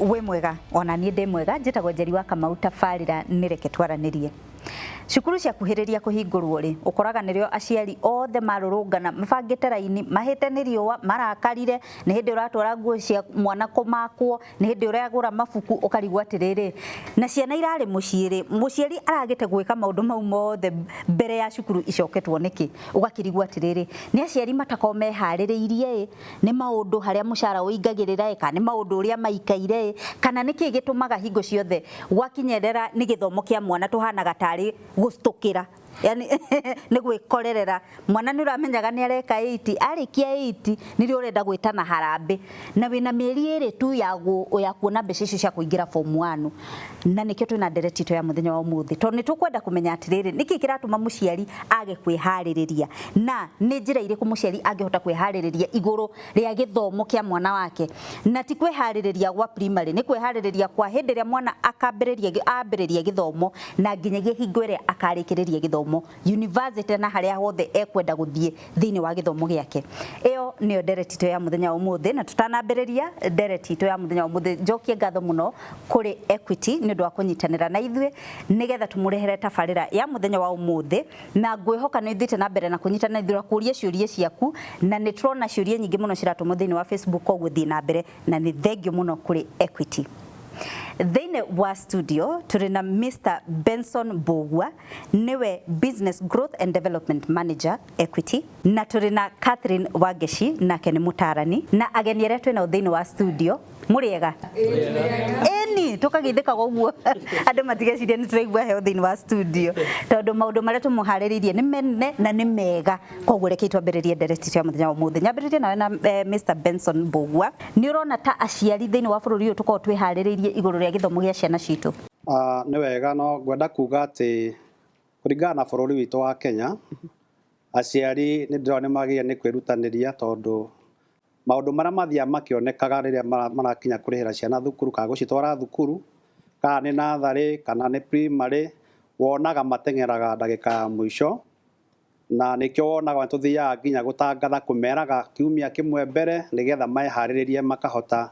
Wĩ mwega? Ona niĩ ndĩ mwega. Njĩtagwo Njeri wa Kamau. Tabarĩra nĩ Reke Twaranĩrie. Cukuru ciakuhĩrĩria kũhingũrwo rĩ, ũkoraga nĩrĩo aciari othe marũrũngana mabangĩte raini, mahĩte nĩ riũa, marakarire, nĩ hĩndĩ ũratwara nguo cia mwana kũmakwo, nĩ hĩndĩ ũragũra mabuku, ũkarigwo atĩrĩrĩ, na ciana irarĩ mũciĩ rĩ, mũciari aragĩte gwĩka maũndũ mau mothe mbere ya cukuru icoketwo nĩkĩ? Ũgakĩrigwo atĩrĩrĩ, nĩ aciari matakoragwo meharĩrĩirie ĩ, nĩ maũndũ harĩa mũcara ũingagĩrĩra ĩ, kana nĩ maũndũ ũrĩa maikaire ĩ, kana nĩkĩ gĩtũmaga hingo ciothe gwakinyerera nĩ gĩthomo kĩa mwana tũhanaga tarĩ gũcitũkĩra, yani nĩ gwĩkorerera mwana? Nĩ ũramenyaga nĩ areka 8, arĩkia 8 nĩrĩo ũrenda gwĩtana harambĩ, na wĩna mĩeri 2 tu ya kuona mbeca icio cia kũingĩra form 1. Na nĩkĩo twĩna ndereti itũ ya mũthenya wa ũmũthĩ, tondũ nĩ tũkwenda kũmenya atĩrĩrĩ, nĩkĩ kĩratũma mũciari age kwĩharĩrĩria, na nĩ njĩra irĩkũ mũciari angĩhota kwĩharĩrĩria igũrũ rĩa gĩthomo kĩa mwana wake. Na ti kwĩharĩrĩria gwa primary, nĩ kwĩharĩrĩria kwa hĩndĩ ĩrĩa mwana akambĩrĩria, ambĩrĩria gĩthomo, na nginyagia hingo ĩrĩa akarĩkĩrĩria gĩthomo university, na harĩa hothe ekwenda gũthiĩ thĩinĩ wa gĩthomo gĩake. Ĩyo nĩyo ndereti itũ ya mũthenya wa ũmũthĩ. Na tũtanambĩrĩria ndereti itũ ya mũthenya wa ũmũthĩ, njokie ngatho mũno kũrĩ Equity nĩ ũndũ wa kũnyitanĩra na ithuĩ nĩgetha tũmũrehere tabarĩra ya mũthenya wa ũmũthĩ. Na ngwĩhoka nĩ ũthiĩte na mbere na kũnyitanĩra na ithuĩ na kũria ciũria ciaku, na nĩ tũrona ciũria nyingĩ mũno ciratũmwo thĩinĩ wa Facebook. Koguo thiĩ na mbere, na nĩ thengio mũno kũrĩ Equity. Thĩinĩ wa studio tũrĩ na Mr Benson Mbugua, nĩwe Business Growth and Development Manager, Equity, na tũrĩ na Catherine Wangeci, nake nĩ mũtarani. Na ageni arĩa twĩ nao thĩinĩ wa studio, mũrĩega? Ĩni tũkageithĩkaga ũguo andũ matigecirie nĩ tũraigua heo thĩinĩ wa studio, tondũ maũndũ marĩa tũmũharĩrĩirie nĩ mene na nĩ mega. Koguo rekei twambĩrĩrie ndereti ya mũthenya wa ũmũthĩ. Nyambĩrĩrie nawe na Mr Benson Mbugua. Nĩ ũrona ta aciari thĩinĩ wa bũrũri ũyũ tũkoragwo twĩharĩrĩirie igũrũ rĩa gĩthomo gĩa ciana citũ? Nĩ wega, no ngwenda kuga atĩ kũringana na bũrũri witũ wa Kenya, aciari nĩ ndĩrona nĩ magĩrĩire nĩ kwĩrutanĩria, tondũ maũndũ marĩa mathiaga makĩonekaga rĩrĩa marakinya kũrĩhĩra ciana thukuru kana gũcitwara thukuru, kana nĩ natharĩ kana nĩ primary, wonaga mateng'eraga ndagĩka ya mũico. Na nĩkĩo wonaga tũthiaga nginya gũtangatha, kũmeraga kiumia kĩmwe mbere, nĩgetha meharĩrĩrie, makahota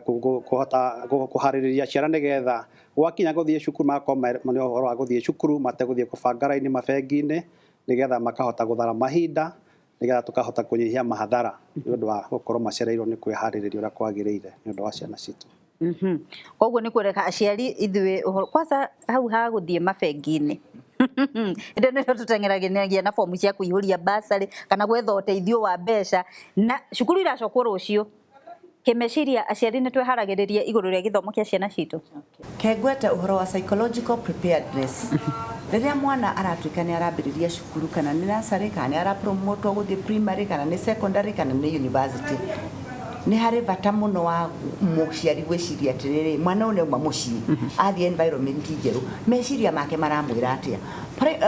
kũhota kũharĩrĩria ciana, nĩgetha gwakinya gũthiĩ cukuru magakorwo nĩ ũhoro wa gũthiĩ cukuru, mategũthiĩ kũbanga raini mabengi-inĩ, nĩgetha makahota gũthara mahinda, nĩgetha tũkahota kũnyihia mahathara nĩ ũndũ wa gũkorwo macereirwo nĩ kwĩharĩrĩria ũrĩa kwagĩrĩire nĩ ũndũ wa ciana citũ. Koguo nĩ kuoneka aciari ithuĩ ũhoro kwanza hau ha gũthiĩ mabengi-inĩ, hĩndĩ nĩrĩo tũteng'eragĩria na bomu cia kũihũria bursary kana gwetha ũteithio wa mbeca, na cukuru iracokwo rũciũ. Kĩmeciria aciari nĩ twĩharagĩrĩria igũrũ rĩa gĩthomo kĩa ciana citũ? Kengwete ũhoro wa psychological preparedness. Rĩrĩa mwana aratuĩka nĩ arambĩrĩria cukuru, kana nĩ nursery, kana nĩ arapromotwo gũthiĩ primary, kana nĩ secondary, kana nĩ university, nĩ harĩ bata mũno wa mũciari gwĩciria atĩrĩrĩ, mwana ũyũ nĩ auma mũciĩ athiĩ environment njerũ, meciria make maramwĩra atĩa?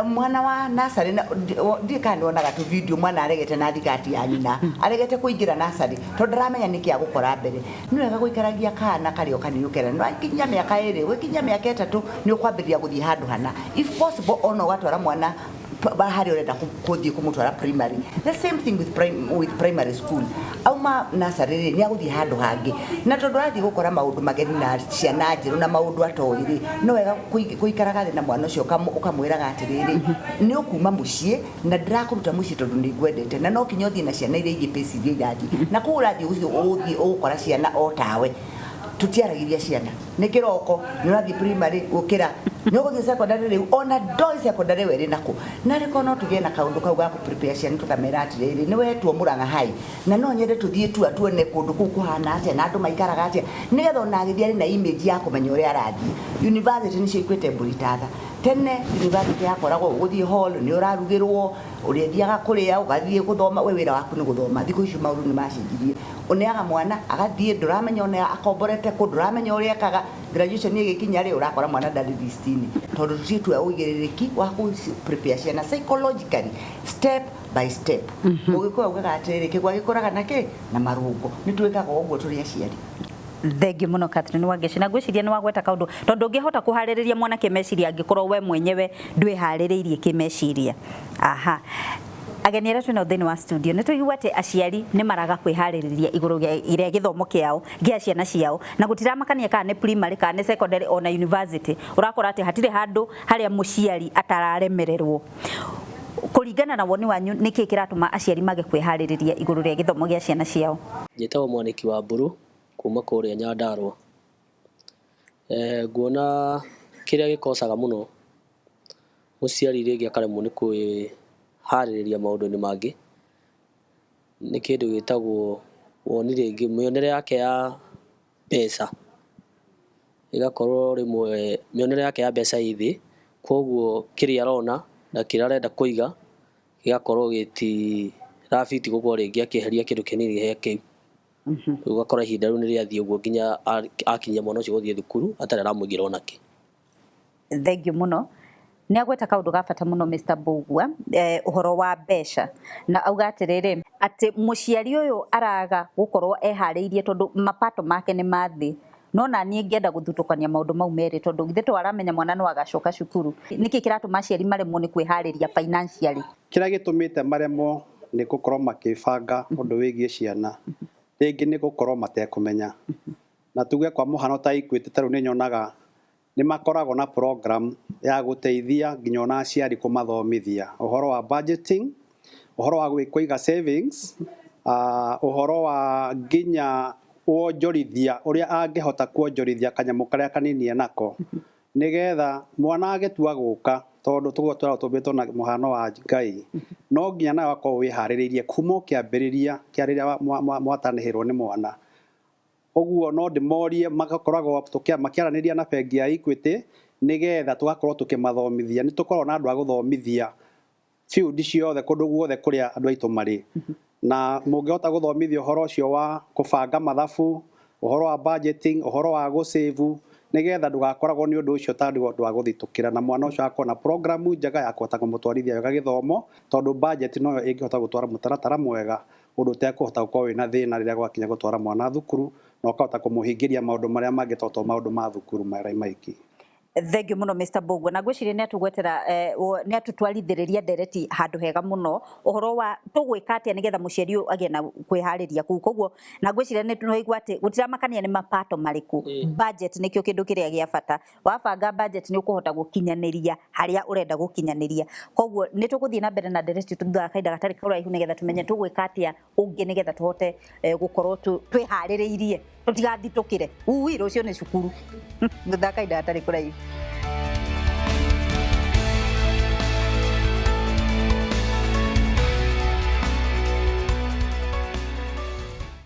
Mwana wa nursery ndiĩ kana nĩ wonaga tũ video, mwana aregete na thikati ya nyina, aregete kũingĩra nursery tondũ ndaramenya nĩkĩ agũkora mbere. Nĩ wega gũikaragia kana karĩ o kanini, ũkera nĩ wakinyia mĩaka 2, ũgĩkinyia mĩaka 3, nĩ ũkwambĩrĩria gũthiĩ handũ hana. If possible, ona ũgatwara mwana harĩa ũrenda gũthiĩ kũmũtwara primary. The same thing with primary school. Auma nursery rĩ, nĩ agũthiĩ handũ hangĩ, na tondũ arathiĩ gũkora maũndũ mageni na ciana njerũ na maũndũ atoĩ rĩ, no wega gũikaraga thĩ na mwana ũcio, ũkamwĩraga atĩrĩrĩ, nĩ ũkuma mũciĩ na ndĩrakũruta mũciĩ tondũ nĩ ngwendete, na no kinya ũthiĩ na ciana iria ingĩ pace iria irathiĩ, na kũu ũrathiĩ ũgũthiĩ ũgũkora ciana o tawe. Tũtiaragĩria ciana nĩ kĩroko, nĩ ũrathiĩ primary, gũkĩra nĩ ũgũthiĩ secondary. Rĩu ona ndoĩ secondary werĩ nakũ, na rĩko no tũgĩe na kaũndũ kau ga kũ prepare ciana, tũkamera atĩrĩrĩ, nĩ wetwo Mũrang'a High, na no nyende tũthiĩ tua tuone kũndũ kũu kũhana atĩa na andũ maikaraga atĩa, nĩgetha ona agĩthiĩ arĩ na image ya kũmenya ũrĩa arathiĩ. University nĩcio ikuĩte mbũri tatha. Tene university yakoragwo ũgũthiĩ hall, nĩ ũrarugĩrwo, ũrĩthiaga kũrĩa, ũgathiĩ gũthoma, we wĩra waku nĩ gũthoma. Thikũ ici maũndũ nĩ macenjirie, ũneaga mwana agathiĩ, ndũramenya ona akomborete kũ, ndũramenya ũrĩa ekaga. Graduation ĩgĩkinya rĩ, ũrakora mwana ndarĩ list-inĩ, tondũ tũtiĩtua ũigĩrĩrĩki wa kũ prepare ciana psychologically, step by step. Mũgĩkũyũ augaga atĩrĩrĩ, kĩgwa gĩkũraga na kĩ na marũngo. Nĩ twĩkaga ũguo tũrĩ aciari. Thengiũ mũno, Catherine Wangeci. Na ngwĩciria nĩ wagweta kaũndũ, tondũ ndũngĩhota kũharĩrĩria mwana kĩmeciria angĩkorwo we mwenyewe ndwĩharĩrĩirie kĩmeciria. Aha. Ageni arĩa twĩnao thĩinĩ wa studio, nĩ tũigua atĩ aciari nĩ maraga kwĩharĩrĩria igũrũ rĩa gĩthomo kĩao gĩa ciana ciao, na gũtiramakania kana nĩ primary kana nĩ secondary ona university. Ũrakora atĩ hatirĩ handũ harĩa mũciari atararemererwo. Kũringana na woni wanyu, nĩkĩ kĩratũma aciari mage kwĩharĩrĩria igũrũ rĩa gĩthomo gĩa ciana ciao? Njĩtagwo Mwanĩki wa Mburu kuma kũrĩa Nyandarũa. Nguona kĩrĩa gĩkocaga mũno mũciari rĩngĩ akaremwo nĩ kwĩharĩrĩria maũndũ-inĩ mangĩ nĩ kĩndũ gĩtagwo woni, rĩngĩ mĩonere yake ya mbeca ĩgakorwo rĩmwe mĩonere yake ya mbeca ĩ thĩ, koguo kĩrĩa arona na kĩrĩa arenda kũiga gĩgakorwo gĩtirabiti, gũkorwo rĩngĩ akĩeheria kĩndũ kĩnini he kĩu. Rĩu ũgakora ihinda rĩu nĩ rĩathiĩ ũguo nginya akinyia mwana ũcio gũthiĩ thukuru atarĩ aramũigĩra onakĩ. Thengiũ mũno. Nĩ agweta kaũndũ ga bata mũno Mr. Mbugua, ũhoro wa mbeca, na auga atĩrĩrĩ, atĩ mũciari ũyũ araga gũkorwo eharĩirie tondũ mapato make nĩ ma thĩ. No na niĩ ngĩenda gũthutũkania maũndũ mau merĩ, tondũ githĩ to aramenya mwana no agacoka cukuru? Nĩkĩ kĩratũma aciari maremwo nĩ kwĩharĩria financially? Kĩrĩa gĩtũmĩte maremwo nĩ gũkorwo makĩbanga ũndũ wĩgiĩ ciana, rĩngĩ nĩ gũkorwo matekũmenya. Na tuge kwa mũhano ta Equity, ta rĩu nĩ nyonaga nĩ makoragwo na program ya gũteithia nginya ona aciari kũmathomithia ũhoro wa budgeting, ũhoro wa kũiga savings, ũhoro wa nginya wonjorithia, ũrĩa angĩhota kuonjorithia kanyamũ karĩa kanini enako, nĩgetha mwana agĩtua gũka, tondũ tũguo tũragwo tũmbĩtwo na mũhano wa Ngai, no nginya nawe akorwo wĩharĩrĩirie kuma o kĩambĩrĩria kĩa rĩrĩa mwatanĩhĩrwo nĩ mwana. Ũguo no ndĩmorie magakoragwo makĩaranĩria na bengi ya Equity, nĩgetha tũgakorwo tũkĩmathomithia. Nĩ tũkoragwo na andũ a gũthomithia field ciothe, kũndũ guothe kũrĩa andũ aitũ marĩ, na mũngĩhota gũthomithia ũhoro ũcio wa kũbanga mathabu, ũhoro wa budgeting, ũhoro wa gũsave, nĩgetha ndũgakoragwo nĩ ũndũ ũcio ta ũndũ wa gũthitũkĩra, na mwana ũcio agakorwo na program njega ya kũhota kũmũtwarithia wega gĩthomo, tondũ budget noyo ĩngĩhota gũtwara mũtaratara mwega ũndũ ũtekũhota gũkorwo wĩna thĩna rĩrĩa gwakinya gũtwara mwana thukuru, na ũkahota kũmũhingĩria maũndũ marĩa mangĩ to maũndũ ma thukuru marĩa maingĩ. Thengiũ mũno, Mr. Mbugua, na ngwĩciria nĩ atũgwetera, nĩ atũtwarithĩrĩria ndereti handũ hega mũno, ũhoro wa tũgwĩka atĩa nĩgetha mũciari ũyũ agĩe na kwĩharĩria kũu. Koguo na ngwĩciria nĩ twaigua atĩ gũtiramakania nĩ mapato marĩkũ, budget nĩkĩo kĩndũ kĩrĩa gĩa bata. Wabanga budget, nĩ ũkũhota gũkinyanĩria harĩa ũrenda gũkinyanĩria. Koguo nĩ tũgũthiĩ na mbere na ndereti thutha wa kahinda gatarĩ kũraihu, nĩgetha tũmenye tũgwĩka atĩa ũngĩ nĩgetha tũhote gũkorwo twĩharĩrĩirie, tũtigathitũkĩre ui rũciũ nĩ cukuru, thutha wa kahinda gatarĩ kũraihu.